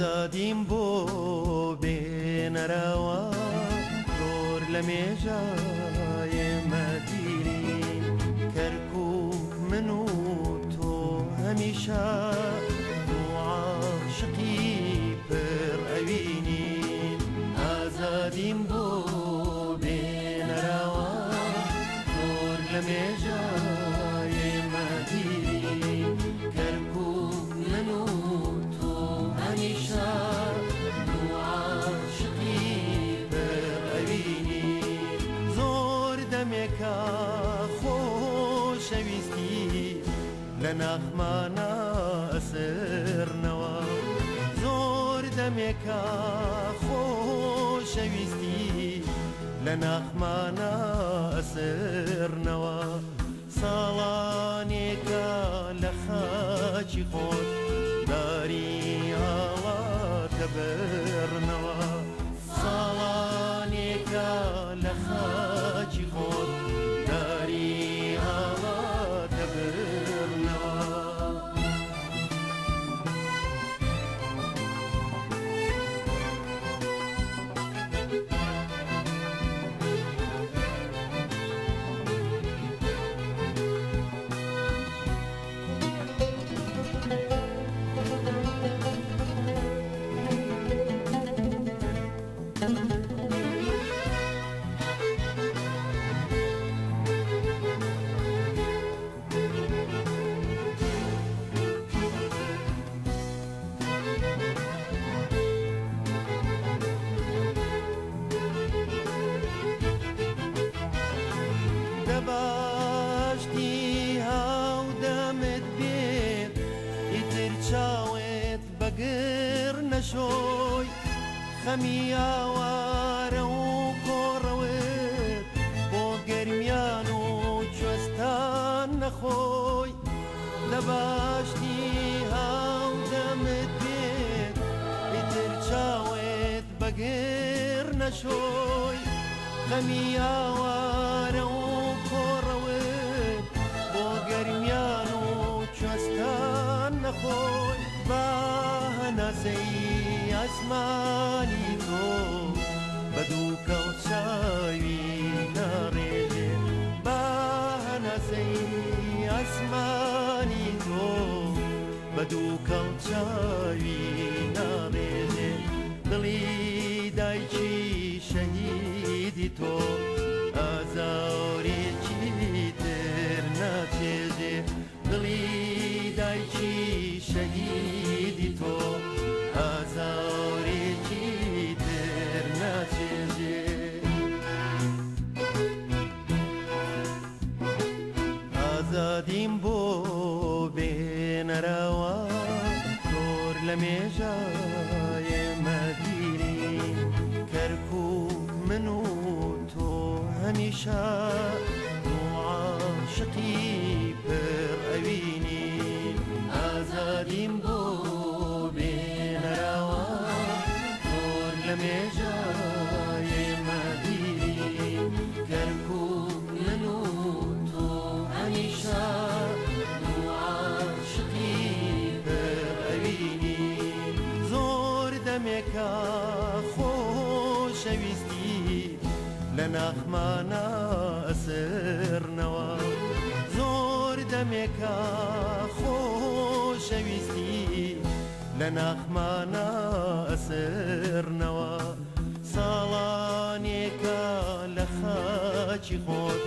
ئازادیم بۆ بێنەرەوە زۆر لە مێژە ئێمە دیرین کەرکووک من و تۆ هەمیشە دوو عاشقی پڕ ئەوینین. ئازادیم بۆ بێنەرەوە زۆر لە مێژە ئێمە دیرین کەرکووک من و تۆ هەمیشە دوو عاشقی پڕ ئەوینین. زۆر دەمێکە خۆشەویستی لە ناخمانە ئەسرنەوە، زۆر دەمێکە خۆشەویستی لە ناخمانە ئەسرنەوە. ساڵانێکە لە خاچی خۆت داری ئاڵاتە بڕنەوە، ساڵانێکە لە خاچی خۆت داری ئاڵاتە بڕنەوە. دەباشتی هاودەمت بێت ئیتر چاوت بەگر نەشۆی، خەمی ئاوارە و کۆڕەوت بۆ گەرمیان و کوێستان نەخۆی. دەباشتی هاودەمت بێت ئیتر چاوت بەگر نەشۆی، خەمی ئاوارە و کۆڕەوت بۆ گەرمیان و کوێستان نەخۆی. با هەناسەی ئاسمانی تۆ بە دووکەڵ چاوی ناڕێژێ، با هەناسەی ئاسمانی تۆ بە دووکەڵ چاوی ناڕێژێ. دڵی دایکی شەهیدی تۆ ئازارێکی تر ناچێژێ، دڵی دایکی شەهیدی تۆ ئازارێکی تر ناچێژێ. ئازادیم بۆ بێنەرەوە زۆر لە مێژە ئێمە دیرین کەرکووک من و تۆ هەمیشە دوو عاشقی پڕ ئەوینین. ئازادیم بۆ بێنەرەوە زۆر لە مێژە ئێمە دیرین کەرکووک من و تۆ هەمیشە دوو عاشقی پڕ ئەوینین. زۆر دەمێکە خۆشەویستی لە ناخمانە ئەسرنەوە، زۆر دەمێکە خۆشەویستی لە ناخمانە ئەسرنەوە. ساڵانێکە لە خاچی خۆت